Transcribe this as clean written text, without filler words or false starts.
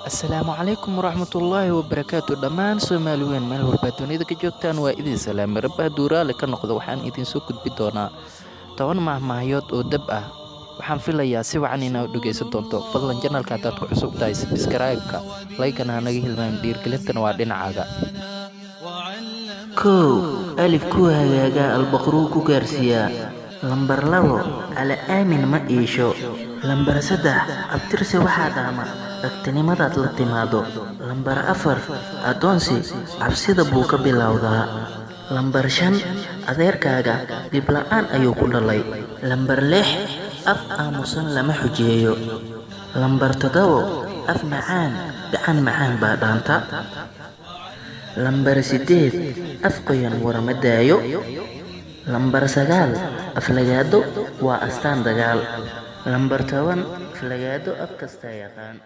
Asalaamu calaykum waraxmatullaahi wabarakaatu. Dhammaan Soomaali weyn meel walba dunida ka joogtaan, waa idin salaamay. Rabbi hadduu raali ka noqdo, waxaan idinsoo gudbi doonaa 10 mahmaahyood oo dab ah. Waxaan filayaa si wacan inaad u dhegeysan doonto. Fadlan, channelka haddaad ku cusub tahay, subscribe-ka, like-gana ha naga hilmaamin. Dhiirgelintana waa dhinacaaga. 1, alif ku hagaagaa albaqruu ku gaarsiiyaa. 2, ala aamin ma iisho. 3, abtirsi waxaa dhaama dhagtinimadaad la timaado. 4, addoonsi cabsida buu ka bilowdaa. 5, adeerkaaga dhibla'aan ayuu ku dhalay. 6, af aamusan lama xujeeyo. 7, af macaan gacan macaan baa dhaanta. 8, af qoyan warma daayo. 9, aflagaado waa astaan dagaal. 10, aflagaado af kastaa yaqaan.